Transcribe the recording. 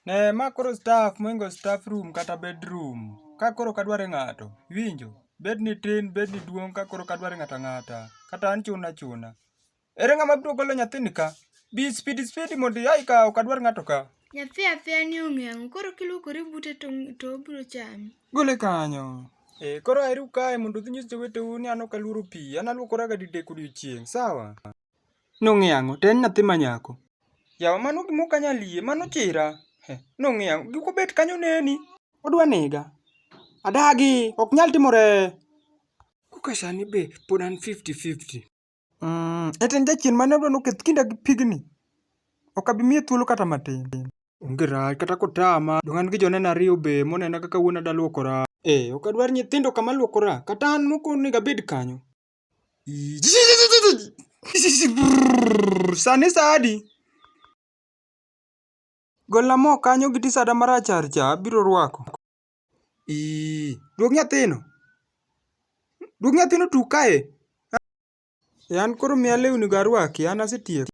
Ne ma koro staff moingo staff room kata bedroom. Ka koro ok adware ng'ato. Iwinjo? Bed ni tin, bed ni duong' ka koro ok adware ng'ato ang'ata. Kata an chuna achuna. Ere ng'ama biro golo nyathini ka? Bi speedy speedy mondo iai ka ok adwar ng'ato ka. Nyathi athia ni ong'e ang'o koro kiluokori bute to, to obiro chami. Gole kanyo. Eh, koro aeru kae mondo udhi nyis joweteu ni an ok aluoro pi. An aluokoraga didek odiochieng'. Sawa? Nong'e ang'o? To en nyathi ma nyako. Yawa mano gima ok anyal yie, mano chira. He, nong'e ang'o? Gik obet kanyo neni. Odwa nega. Adagi, ok nyal timore. Koka sani be pod an 50-50. Mm, et en jachien mane odwa noketh kinda gi pigni. Ok abi miye thuolo kata matin. Onge rach kata kotama, dong' an gi joneno ariyo be monena kaka wuon ada luokora. Eh, ok adwar nyithindo kama luokora, kata an mok onego abed kanyo. Sani sa adi? Golna mo kanyo gi tisada marachar cha abiro rwako. Ii, duog nyathino. Duog nyathino tug kae. E an koro miya lewni go arwaki, an asetieko.